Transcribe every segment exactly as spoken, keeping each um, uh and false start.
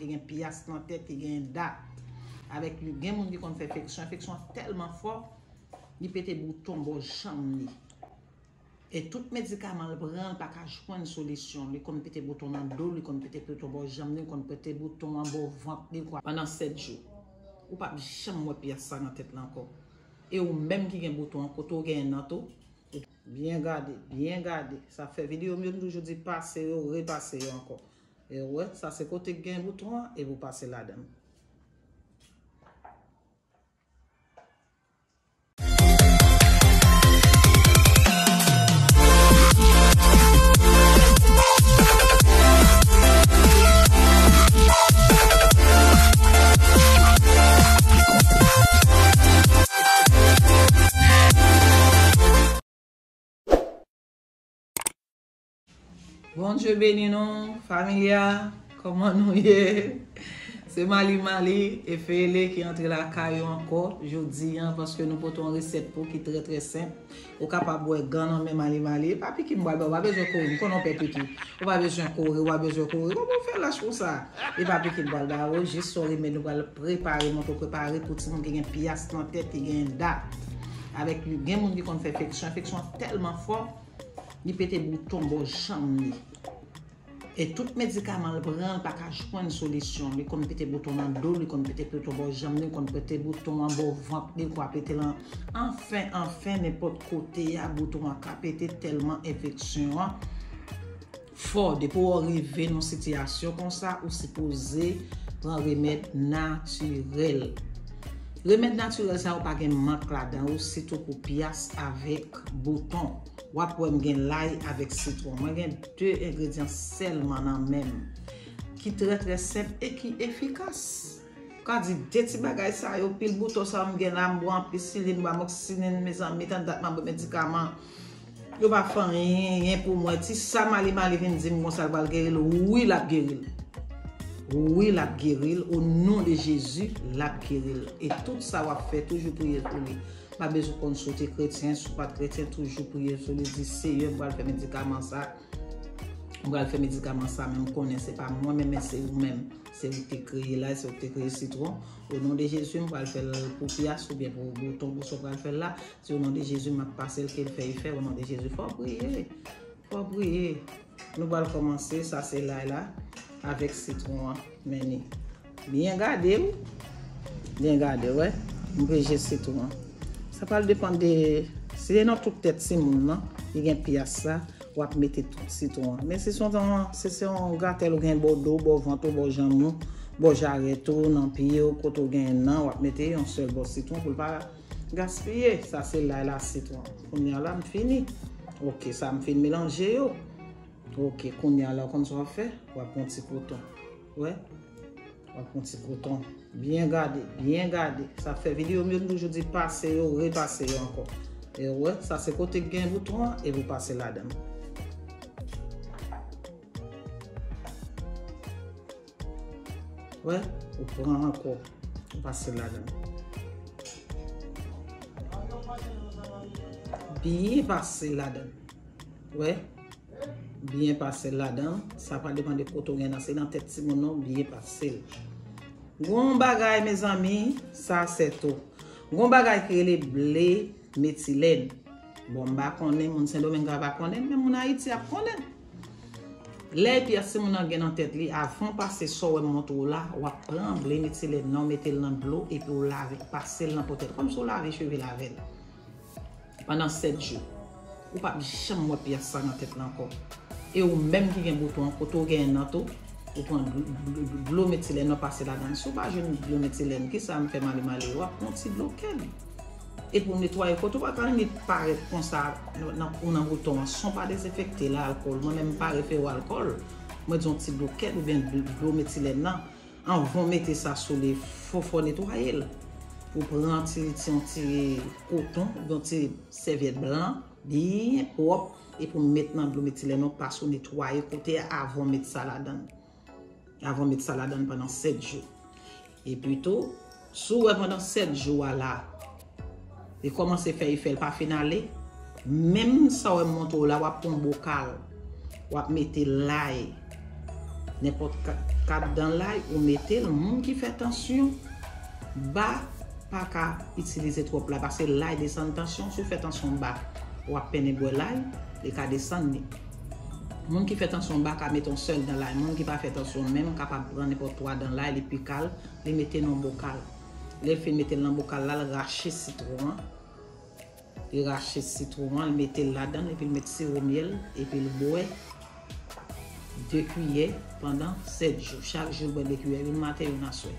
ki gen pyas nan tèt, ki gen dat. Avèk gen moun ki konn fè enfeksyon, enfeksyon an tèlman fò, li pete bouton bò janm li. E tout medikaman l pran, l pa ka jwenn solisyon. Li konn pete bouton nan do, li konn pete bouton bò janm li, li konn pete bouton an bò vant li, kwa, pandan sèt jou. Ou p ap janm wè pyas sa nan tèt la ankò. E ou menm ki gen bouton an, kote w genyen nan tou, byen gade, byen gade. Sa fè videyo m yo, m toujou di pase yo, repase yo ankò. E w wè, sa se kote k gen bouton an, epi w pase ladan l. Bondye beni nou, familya. Kòman nou ye? Se Mali Mali e Fele ki antre lakay ou ankò jodi a, paske nou pote yon resèt pou ki trè, trè senp. Ou kapab wè gan nan men Mali Mali. E pa piki m pral ba w, ou pa bezwen kouri, m konnen w pè piki. Ou pa bezwen kouri, ou pa bezwen kouri. Kòman w fè lach konsa? E pa piki m pral ba w, jis yon remèd nou pral prepare, montre w prepare pou timoun ki gen pyas nan tèt, ki gen dat. Avèk gen moun ki konn fè enfeksyon, enfeksyon an tèlman fò, li pete bouton bò janm li. E tout medikaman l pran, l pa ka jwenn solisyon. Li konn pete bouton nan do, li konn pete bouton bò janm li, li konn pete bouton an bò vant li, kwa, pete l an, anfen, anfen, nenpòt kote a, bouton an ka pete tèlman enfeksyon an fò. Depi w rive nan sitiyasyon konsa, ou sipoze pran remèd natirèl. Remèd natirèl sa yo pa gen mank ladan yo, sitou pou pyas avèk bouton. W ap wè m gen lay avèk sitwon. Mwen gen de engredyan sèlman nan men m, ki trè, trè senp e ki efikas. Ka di de ti bagay sa yo, pil bouton sa yo m gen la, m bwè anpisilin, m bwè amokisilin, mezanmi, tann dat m ap bwè medikaman. Yo pa fè anyen pou mwen. Ti sa Mali Mali vin di m konsa, l pral geri l. Wi, l ap geri l. Wi, l ap geri l. O non de Jezi, l ap geri l. E tout sa w ap fè, toujou priye pou li. Pa bezwen konn si w te kretyen, si w pa t kretyen, toujou priye sou li, di, Seyè, m pral fè medikaman sa. M pral fè medikaman sa, men m konnen se pa mwen menm, men se ou menm. Se ou ki te kreye lay, se ou ki te kreye sitwon. O non de Jezi, m pral fè l pou pyas oubyen pou bouton, pou sa w pral fè l la. Se o non de Jezi, m ap pase l, ke l fè efè, o non de Jezi. Fò w priye. Fò w priye. Nou pral kòmanse, sa se lay la, avèk sitwon an. Men li. Byen gade, wi. Byen gade, wè. M peche sitwon an. Sa pral depann de, si se nan tout tèt timoun nan, li gen pyas sa, w ap mete tout sitwon an. Men si se yon, si se yon gratèl ou gen bò do, bò vant ou, bò janm ou, bò jarèt ou, nan pye w, kote w gen nan, w ap mete yon sèl bò sitwon pou l pa gaspiye. Sa se lay la, sitwon. Kounye a la, m fini. Ok, sa m fin melanje yo. Ok, kounye a la, w konn sa w ap fè? W ap pran ti koton. Wè? W ap pran ti koton. Byen gade, byen gade. Sa fè videyo m yo, m toujou di pase yo, repase yo ankò. E w wè, sa se kote k gen bouton an, epi w pase ladan l. Wè, ou pran ankò, ou pase ladan l. Byen pase ladan l. Wè, byen pase l ladan l. Sa pa depann de kote w gen nan, se nan tèt timoun nan, byen pase l. Gon bagay, mezanmi, sa se tou. Gon bagay ki rele ble metilèn. Bon, m pa konnen, moun Sendomeng pa konnen, men moun Ayiti ap konnen. Lè pyas timoun nan gen nan tèt li, avan w pase sa w wè m montre w la, w ap pran ble metilèn nan, w mete l nan dlo, epi w lave, pase l nan potèl, kòmsi w lave cheve l avè l. Pandan sèt jou. Ou p ap janm wè pyas sa nan tèt la ankò. E ou menm ki gen bouton an, kote w genyen nan tou, ou pran dlo, dlo, dlo, dlo metilèn nan pase ladan l. Si w pa jwenn dlo metilèn, kisa m fè male male? W ap pran ti dlo kèd. Epi w netwaye kote w pa ka limit parèt konsa nan, nan, ou nan bouton an. San w pa dezenfekte l a alkòl. Mwen menm m pa refere w alkòl. Mwen di yon ti dlo kèd oubyen dlo, dlo metilèn nan. Anvan w mete sa sou li, fò, fò w netwaye l. Ou pran ti, ti, yon ti koton, yon ti sèvyèt blan, byen pwòp, epi w met nan dlo metilèn ou pase w netwaye kote a avan w met sa ladan l. Avan w met sa ladan l pandan sèt jou. Epi tou, si w wè pandan sèt jou a la, li kòmanse fè efè, l pa fin ale, menm sa w wè m montre w la, w ap pran yon bokal, w ap mete lay, nenpòt ka-, Kat dan lay, ou mete l. Moun ki fè tansyon ba pa ka itilize twòp lay, paske lay desann tansyon. Si w fè tansyon ba, w ap pennen bwè lay, li ka desann li. Moun ki fè tansyon ba ka mete yon sèl dan lay. Moun ki pa fè tansyon menm kapab pran nenpòt twa dan lay, li pika l, li mete nan yon bokal. Lè l fin mete l nan bokal la, l rache sitwon an. Li rache sitwon an, li mete l ladan l, epi l met siwo myèl, epi l bwè de kiyè pandan sèt jou. Chak jou, l bwè de kiyè, youn maten, youn aswè.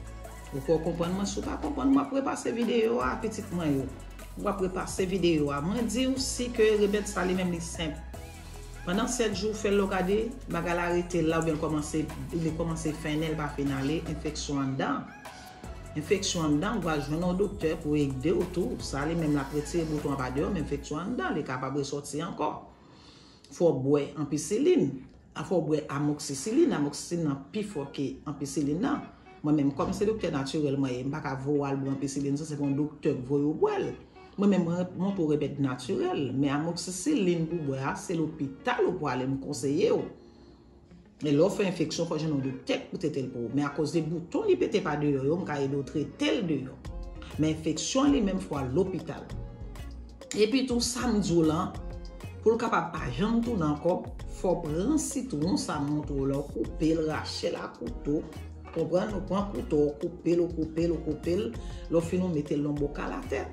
Ou fè w konprann mwen? Si w pa konprann, m ap repase videyo a, pitit mwen yo. M ap repase videyo a. Mwen di w si ke remèd sa li menm li senp. Pandan sèt jou, fè l, w gade, bagay la rete la, oubyen l kòmanse, li kòmanse fennen, l pa fin ale, enfeksyon anndan. Enfeksyon anndan, ou pral jwenn yon doktè pou ede w tou. Sa li menm l ap retire bouton an pa deyò, men enfeksyon anndan, li kapab resòti ankò. Fò w bwè anpisilin. A, fò w bwè amoksisilin. Amoksisilin nan pi fò ke anpisilin nan. Mwen menm, kòm se doktè natirèl mwen ye, m pa ka voye w al bwè anpisilin, sa se pou yon doktè k voye w bwè l. Mwen menm, mwen montre w remèd natirèl, men amoksisilin pou bwè a, se lopital ou pwale, m konseye w. E lè w fè enfeksyon, fò w jwenn yon doktè k pou trete l pou ou. Men akoz de bouton li pete pa deyò yo, m ka ede w trete l deyò. Men enfeksyon an li menm, fò w al lopital. Epi tou, sa m di w lan, pou l kapab pa janm tounen ankò, fò w pran sitwon sa m montre w la, w koupe l, rache l a kouto. Konprann? Ou pran kouto, w koupe l, ou koupe l, ou koupe l. Lè w fin, ou mete l nan bokal atè.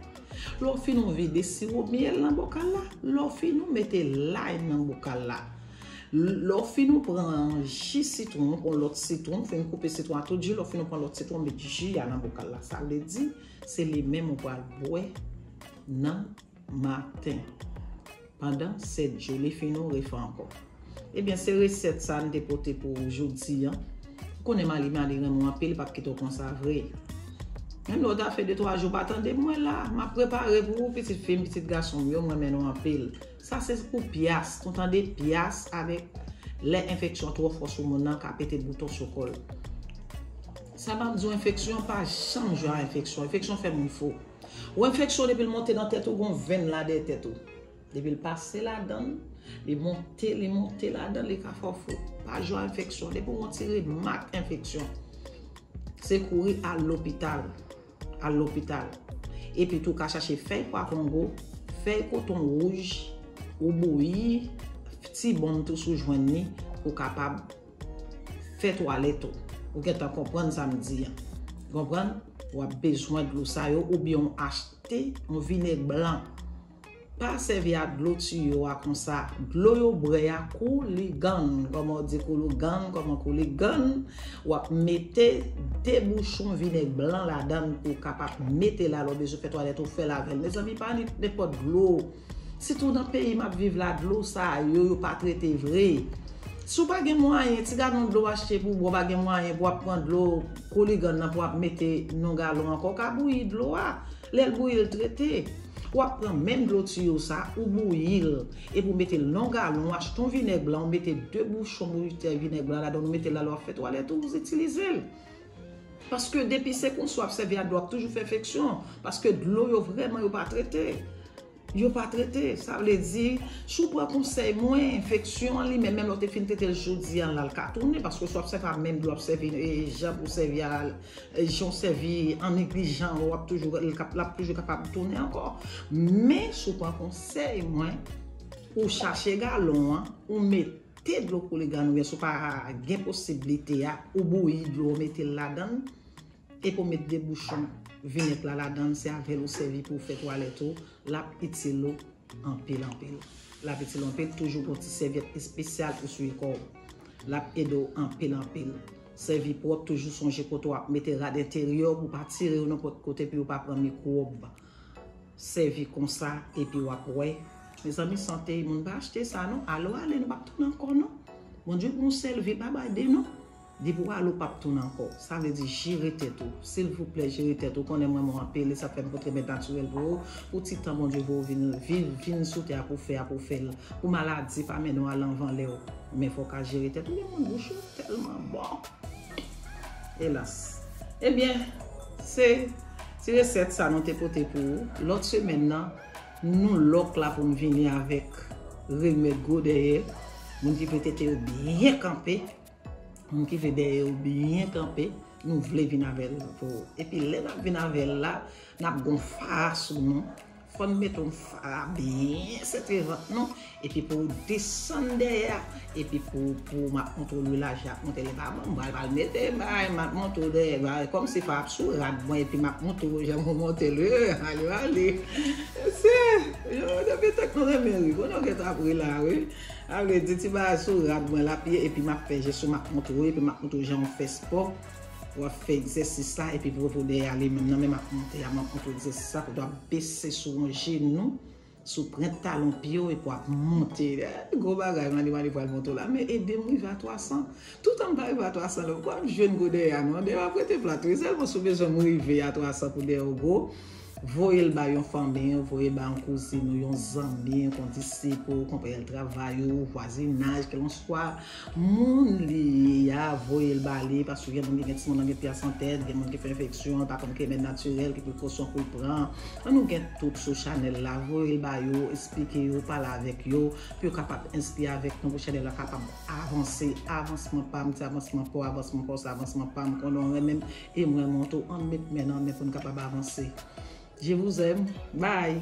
Lè w fin, ou vide siwo myèl nan bokal la. Lè w fin, ou mete lay nan bokal la. Lè w fin, ou pran ji sitwon, ou pran lòt sitwon, ou fin koupe sitwon an tout ji, lè w fin, ou pran lòt sitwon, ou met ji a nan bokal la. Sa vle di, se li menm ou pral bwè nan maten. Pandan sèt jou, li fin, ou refè ankò. Ebyen, se resèt sa n te pote pou ou jodi an. Ou konnen Mali Mali renmen w anpil, l p ap kite w konsa vre. Menm lè w ta fè de twa jou pa tande mwen la, m ap prepare pou ou, pitit fi m, pitit gason m yo, m renmen nou anpil. Sa se pou pyas. Nou tande pyas avèk lè enfeksyon twò fò sou moun nan ka pete bouton sou kò l. Sa m ap di w, enfeksyon pa janm jwe ak enfeksyon. Enfeksyon fè moun fou. Ou enfeksyon depi l monte nan tèt ou, gon venn la dèyè tèt ou. Depi l pase ladan l, li monte, li monte ladan l, li ka fè w fou. Pa jwe ak enfeksyon. Depi w gon ti remak enfeksyon, se kouri al lopital. Al lopital. Epi tou ka chache fèy pwa kongo, fèy koton wouj, ou bouyi, ti bonm tou si w jwenn li, pou w kapab fè twalèt ou. Ou gentan konprann sa m di an. Konprann? W ap bezwen dlo sa yo, oubyen w achte yon vinèg blan. Pa sèvi ak dlo tiyo a konsa. Dlo yo bwè a kouligann, kòman w di kouligann, kòman kouligann, w ap mete de bouchon vinèg blan ladan l pou w kapab mete l la lè w bezwen fè twalèt ou fè l avè l. Mezanmi, pa nenpòt dlo. Sitou nan peyi m ap viv la, dlo sa yo, yo pa trete vre. Si w pa gen mwayen, ti galon dlo w achte pou w bwè, w pa gen mwayen pou w ap pran dlo kouligann nan pou w ap mete nan galon ankò, w ka bouyi dlo a. Lè l bouyi, l trete. W ap pran menm dlo tiyo sa, ou bouyi l, epi w mete l nan galon, w achte yon vinèg blan, w mete de bouchon bouyi vinèg blan ladan, w mete l la, lè w ap fè twalèt ou, ou itilize l. Paske depi se konsa w ap sèvi ak dlo, w ap toujou fè enfeksyon. Paske dlo yo vrèman yo pa trete. Yo pa trete. Sa vle di, si w pran konsèy mwen, enfeksyon an li menm, menm lè w te fin trete l jodi a la, l ka tounen. Paske si w ap sèvi ak menm dlo w ap sèvi, e, jan pou w sèvi a, e, jan w sèvi an neglijan, w ap toujou, l ap toujou kapab tounen ankò. Men, si w pran konsèy mwen, ou chache galon an, ou met te dlo kouligann oubyen si w pa gen posiblite a, ou bouyi dlo, ou mete l ladan l, epi w met de bouchon vinèg la ladan l, se avè l ou sèvi pou w fè twalèt ou, l ap itil ou anpil, anpil. L ap itil ou anpil, toujou gon ti sèvyèt espesyal pou swiye kò w. L ap ede w anpil, anpil. Sèvi pwòp, toujou sonje kote w ap mete rad enteryè w pou w pa tire yo nenpòt kote pou yo pa pran mikwòb. Sèvi konsa, epi w ap wè. Mezanmi, sante moun pa achte sa non. Ale w ale, nou p ap tounen ankò non. Bondye pou yon sèl vi, pa bay de non. Depi w ale, w p ap tounen ankò. Sa vle di jere tèt ou. Silvouplè, jere tèt ou. Konnen mwen, mwen anpil, e sa fè m pote remèd natirèl pou ou. Pou ti tan Bondye voye w vin viv, vin sou tè a pou fè a, pou fè l. Pou maladi pa mennen w al anvan lè w. Men fò w ka jere tèt ou. Gen moun bouch yo tèlman bon. Elas. Ebyen, se ti resèt sa nou te pote pou ou. Lòt semèn nan, nou lòk la pou n vini avèk remèd gwo dèyè. Moun ki vle tete yo byen kanpe. Moun ki vle dèyè yo byen kanpe, nou vle vin avè l pou ou. Epi lè n ap vin avè l la, n ap gon fa sou nou. Fò n mete yon fa byen sète vant nou. Epi pou w desann dèyè a. Epi pou, pou m ap montre w laj la ap monte lè pa bon. M pral, pral mete bay, m ap montre w dèyè. Bay, kòm se fa ap sou rad mwen, epi m ap montre w jan pou monte l. Ale, ale. Se, yo, depi tank nou renmen ri. Konnen w gentan ap ri la, wi. A vle di, ti bagay sou rad mwen l ap ye, epi m ap fè jès ou, m ap montre w, epi m ap montre w jan w fè spò. W ap fè egzèsis la, epi pou, pou dèyè a li menm nan, men m ap monte a, m ap montre w egzèsis la, kote w ap bese sou yon jenou, sou pwent talon pye w, epi w ap monte. Eh, gwo bagay, Mali Mali pral montre w la. Men ede m rive a twa san. Toutan m pa rive a twa san, lè w ap jwenn gwo dèyè a non. Dèyè w ap rete plat, wi. Sèlman si w bezwen m rive a twa san pou dèyè w gwo. Voye l ba yon fanmi w, voye l ba yon kouzin ou, yon zanmi, yon kondisip ou, konpayèl travay ou, vwazinaj, kèlkanswa moun li ye a, voye l ba li, paske gen moun ki gen timoun nan gen pyasantèt, gen moun ki fè enfeksyon, pa konn ki remèd natirèl, ki prekosyon pou l pran. Ann nou gen tout sou chanèl la, voye l ba yo, eksplike yo, pale avèk yo, pou yo kapab enspire avèk nou, pou chanèl la kapab avanse. Avansman pa m, se avansman pa w, avansman pa w, se avansman pa m, konnen w renmen m, e mwen renmen w tou, ann met men nan men pou n kapab avanse. Je vous aime. Bye.